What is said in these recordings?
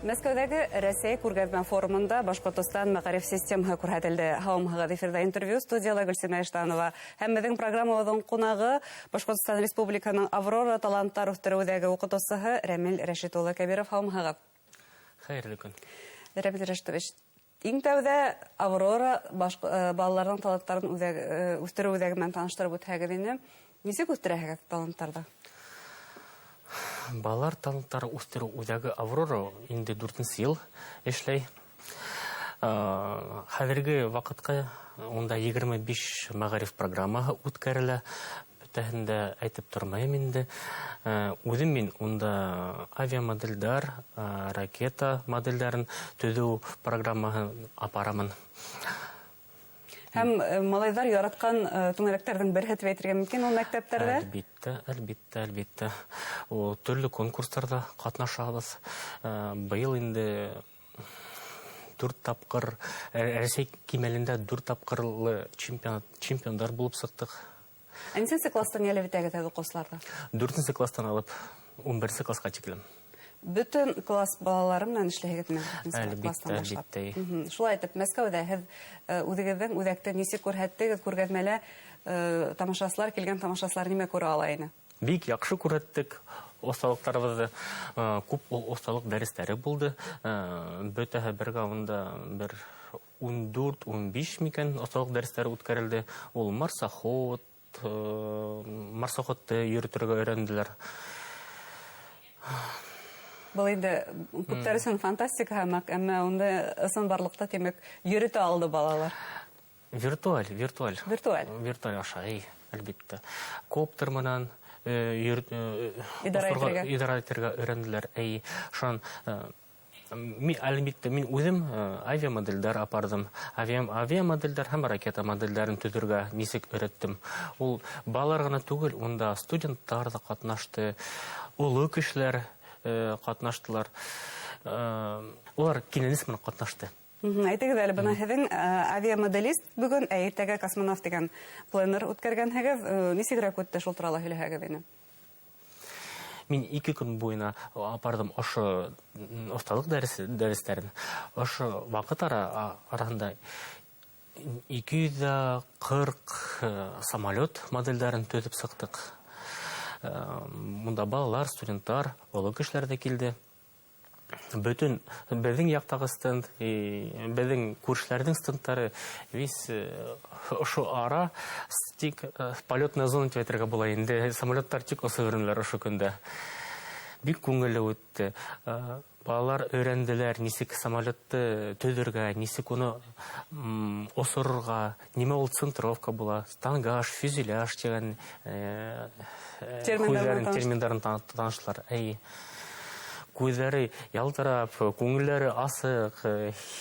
Мәскәүҙәге Рәсәй күргәҙмә форумында Башҡортостан мәғариф системаһы күрһәтелде. Һаумыһығыҙ, эфирҙа интервью, студияла Гөлсимә Иштанова. Һәм беҙҙең программабыҙҙың ҡунағы Башҡортостан Республикаһының Аврора таланттар үҫтереү үҙәге уҡытыусыһы Рәмил Рәшит улы Кәбиров. Һаумыһығыҙ. Хәйерле көн. Рәмил Рәшитович, иң тәүҙә Аврора балаларҙың таланттарын үҫтереү үҙәге менән таныштырып үтһәгеҙ ине. Нисек үҫтерәһегеҙ таланттарҙы? Балалар таланттары үҫтереү үҙәге Аврора инде 4-нсе йыл эшләй. Хәҙерге ваҡытҡа унда 25 мәғариф программаһы үткәрелә. Бөтәһен дә әйтеп тормайым инде. Үҙем мин унда авиамоделдәр, ракета моделдәрен төҙөү программаһын апарамын. Һәм малайҙар яратҡан түңәрәктәрҙең береһе тип әйтергә мөмкин ул мәктәптәрҙә? Әлбиттә, әлбиттә, әлбиттә. Ул төрлө конкурстарҙа ҡатнашабыҙ. Быйыл инде 4 тапҡыр, Рәсәй кимәлендә 4 тапҡырлы чемпиондар булып сыҡтыҡ. Ә нисәнсе кластан йәлеп итәгеҙ һеҙ уҡыусыларҙы? 4-нсе кластан алып 11-нсе класҡа тиклем. Бөтөн класс балалары менән эшләйһегеҙме? Дүртенсе Әлбиттә, кластан башлап. әлбиттә. Шулай итеп, Мәскәүҙә һеҙ үҙегеҙҙең үҙәкте нисек күрһәттегеҙ? Күргәҙмәлә тамашасылар, килгән тамашасылар нимә күрә ала ине? Бик яҡшы күрһәттек оҫталыҡтарыбыҙҙы. Күп ул оҫталыҡ дәрестәре булды. Бөтәһе бергә унда бер ун дүрт, ун биш микән оҫталыҡ дәрестәре үткәрелде. Ул марсоходты йөрөтөргә өйрәнделәр. Был инде күптәр өсөн фантастика һымаҡ, әммә унда ысынбарлыҡта, тимәк, йөрөтә алды балалар. Виртуаль, виртуаль. Виртуаль. Виртуаль аша, эй, әлбиттә. Коптер менән Идара итергә. идара итергә өйрәнделәр. Эй, шунан әлбиттә, мин үҙем авиамоделдәр апарҙым. Авиамоделдәр һәм ракета моделдәрен төҙөргә нисек өйрәттем. Ул балалар ғына түгел, унда студенттар ҙа ҡатнашты, оло кешеләр ҡатнаштылар. Улар кинәнес менән ҡатнашты. Әйтегеҙ әле, бына һеҙҙең авиамоделист бөгөн, ә иртәгә космонавт тигән пленэр үткәргәнһегеҙ. Нисегерәк үтте, шул турала һөйләһәгеҙ ине? Мин 2 көн буйына апарҙым ошо оҫталыҡ дәрестәрен. Ошо ваҡыт араһында ике йөҙ ҙә ҡырҡ самолет моделдәрен төҙөп сыҡтыҡ. Мында балалар, студенттар, оло кешеләр ҙә килде. Бөтөн беҙҙең яҡтағы стенд, беҙҙең күршеләрҙең стендтары, весь ошо ара тик полетная зона тип әйтергә була инде. Самолеттар тик осо йөрөнөләр ошо көндә. Бик күңелле үтте. Балалар өйрәнделәр, нисек самолетты төҙөргә, нисек уны осорорға, нимә ул центровка була, тангаж, фюзеляж тигән Терминдарын таныш- терминдарын таныштылар. Әй, күҙҙәре ялтырап, күңелдәре асыҡ,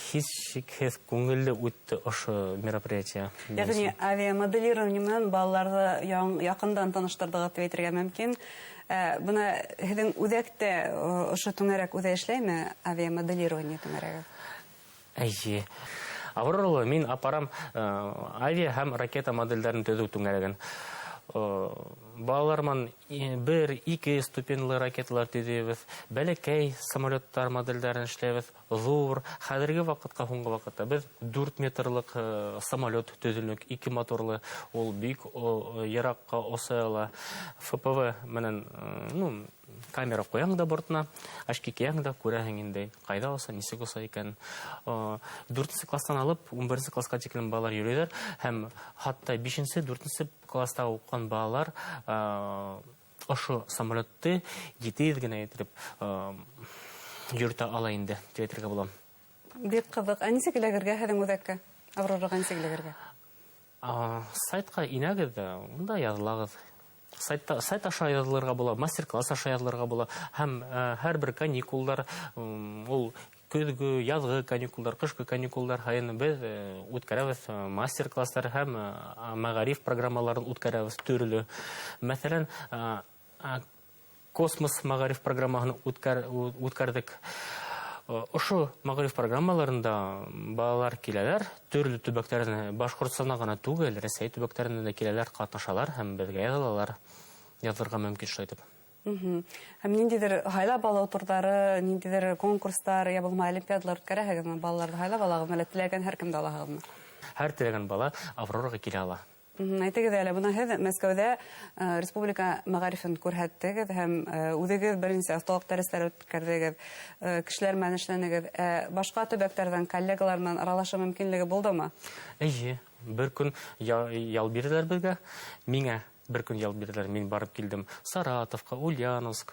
һис шикһеҙ күңелле үтте ошо мероприятие. Йәғни авиамоделирование менән балаларҙы яҡындан таныштырҙығыҙ тип әйтергә мөмкин. Бына һеҙҙең үҙәктә ошо түңәрәк үҙе эшләйме, авиамоделирование түңәрәге? Эйе. Авроралы мин апарам авиа һәм ракета моделдәрен төҙөү түңәрәген. Балалар менән бер, ике ступеньлы ракеталар төҙөйбөҙ, бәләкәй самолеттар моделдәрен эшләйбеҙ, ҙур. Хәҙерге ваҡытҡа, һуңғы ваҡытта беҙ 4 метрлыҡ самолет төҙөнөк, 2 моторлы, ул бик йыраҡҡа оса ала. ФПВ менән камера ҡуяң да бортына, очки кейәң дә күрәһең инде, ҡайҙа оса, нисек оса икән. 4-нсе класстан алып ун беренсе класҡа тиклем балалар йөрөйҙәр, һәм хатта бишенсе, дүртенсе класта уҡыған балалар ошо самолетты етеҙ генә итеп йөрөтә ала инде, тип әйтергә була. Бик ҡыҙыҡ. Ә нисек эләгергә һеҙҙең үҙәккә? Аврораға нисек эләгергә? Сайтҡа инәгеҙ ҙә, унда яҙылағыҙ. Сайт аша яҙылырға була, мастер-класс аша яҙылырға була. Һәм һәр бер каникулдар, ул көҙгө, яҙғы каникулдар, ҡышҡы каникулдар һайын беҙ үткәрәбеҙ мастер-класстар һәм мәғариф программаларын үткәрәбеҙ төрлө. Мәҫәлән, космос мәғариф программаһын үткәрҙек. Ошо мәғариф программаларында балалар киләләр, төрлө төбәктәрҙән, Башҡортостандан ғына түгел, Рәсәй төбәктәренән дә киләләр, ҡатнашалар һәм беҙгә яҙылалар. Яҙырға мөмкин шулай итеп. Һәм ниндәйҙер һайлап алыу турҙары, ниндәйҙер конкурстар, йә булмаһа олимпиадалар үткәрәһегеҙме? Балаларҙы һайлап алағыҙмы, әллә теләгән һәр кемде алаһығыҙмы? Һәр теләгән бала Аврораға килә ала. Әйтегеҙ әле, бына һеҙ Мәскәүҙә республика мәғарифын күрһәттегеҙ һәм үҙегеҙ бер нисә оҫталыҡ дәрестәре үткәрҙегеҙ, кешеләр менән эшләнегеҙ. Башҡа төбәктәрҙән коллегалар менән аралашыу мөмкинлеге булдымы? Эйе, бер көн ял бирҙеләр беҙгә. Миңә бер көн ял бирҙеләр, мин барып килдем Саратовҡа, Ульяновск,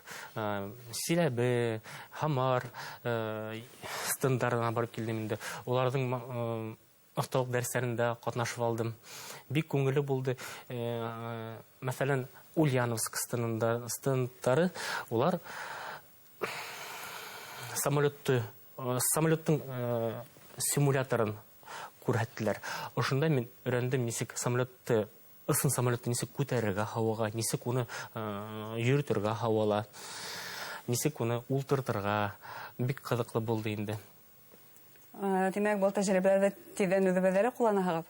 Силәбе, Һамар стендарына барып килдем инде. Уларҙың оҫталыҡ дәрестәрендә ҡатнашып алдым. Бик күңелле булды. Мәҫәлән, Ульяновск стендтары, улар самолеттың симуляторын күрһәттеләр. Ошонда мин өйрәндем, нисек самолетты, ысын самолетты нисек күтәрергә һауаға, нисек уны йөрөтөргә һауала, нисек уны ултыртырға. Бик ҡыҙыҡлы булды инде. Тимәк, был тәжрибәләрҙе тиҙҙән үҙебеҙҙә лә ҡулланаһығыҙ?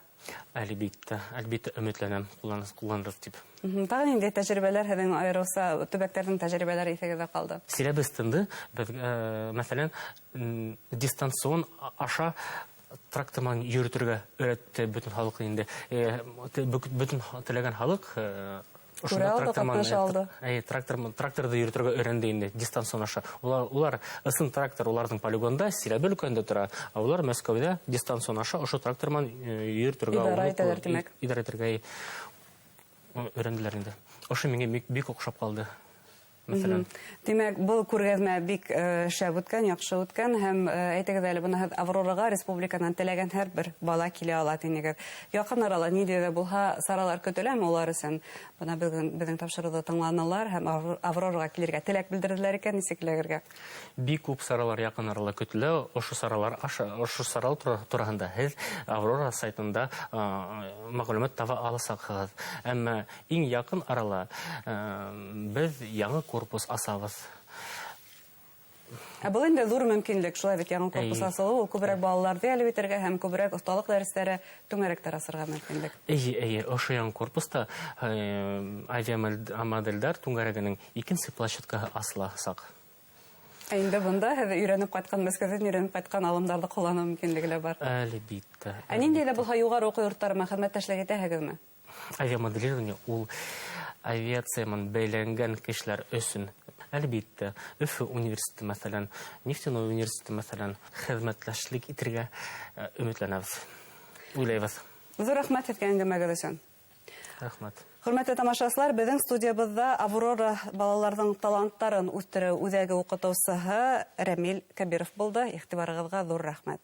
Әлбиттә, әлбиттә өмөтләнәм, ҡулланырбыҙ тип. Тағы ниндәй тәжрибәләр һеҙҙең айырыуса төбәктәрҙең тәжрибәләре иҫегеҙҙә ҡалды? Силәбе стенды беҙ, мәҫәлән, дистанцион аша трактор менән йөрөтөргә өйрәтте бөтөн халыҡ инде. Бөтөн теләгән халыҡ, ошонда Күрә алды, трактор менән, ҡатнаша алды. Тракторҙы йөрөтөргә өйрәнде инде дистанцион аша. Улар ысын трактор уларҙың полигонда Силәбе өлкәһендә тора, ә улар Мәскәүҙә дистанцион аша ошо трактор менән йөрөтөргә, Идара уны итәләр, тимәк. Идара итергә өйрәнделәр инде. Ошо миңә бик оҡшап ҡалды. Мәҫәлән. Тимәк, был күргәҙмә бик шәп үткән, яҡшы үткән һәм әйтегеҙ әле, бына һеҙ Аврораға республиканан теләгән һәр бер бала килә ала тинегеҙ. Яҡын арала ниндәй ҙә булһа саралар көтөләме улар өсөн? Бына бөгөн беҙҙең тапшырыуҙы тыңланылар һәм Аврораға килергә теләк белдерҙеләр икән, нисек эләгергә? Бик күп саралар яҡын арала көтөлә. Ошо саралар аша, ошо саралар тураһында һеҙ Аврора сайтында мәғлүмәт таба аласаҡһығыҙ. Әммә иң яҡын арала беҙ яңы корпус асабыҙ. Ә был инде ҙур мөмкинлек, шулай бит, яңы корпус асылыу, ул күберәк балаларҙы йәлеп итергә һәм күберәк оҫталыҡ дәрестәре, түңәрәктәр асырға мөмкинлек. Эйе, эйе, ошо яңы корпуста авиамодельдәр түңәрәгенең икенсе площадкаһы асыласаҡ. Ә инде бында һеҙ өйрәнеп ҡайтҡан, Мәскәүҙән өйрәнеп ҡайтҡан алымдарҙы ҡулланыу мөмкинлеге лә бар. Әлбиттә, Ә ниндәй ҙә әлбиттә. булһа юғары уҡыу йорттары менән хеҙмәттәшлек итәһегеҙме? Авиамоделирование ул авиация менән бәйләнгән кешеләр өсөн. Әлбиттә, Өфө университеты, мәҫәлән, Нефтяной университеты, мәҫәлән, хеҙмәттәшлек итергә өмөтләнәбеҙ, уйлайбыҙ. Ҙур рәхмәт һеҙгә әңгәмәгеҙ өсөн. Рәхмәт. Хөрмәтле тамашасылар, беҙҙең студиябыҙҙа Аврора балаларҙың таланттарын үҫтереү үҙәге уҡытыусыһы Рәмил Кәбиров булды. Иғтибарығыҙға ҙур рәхмәт.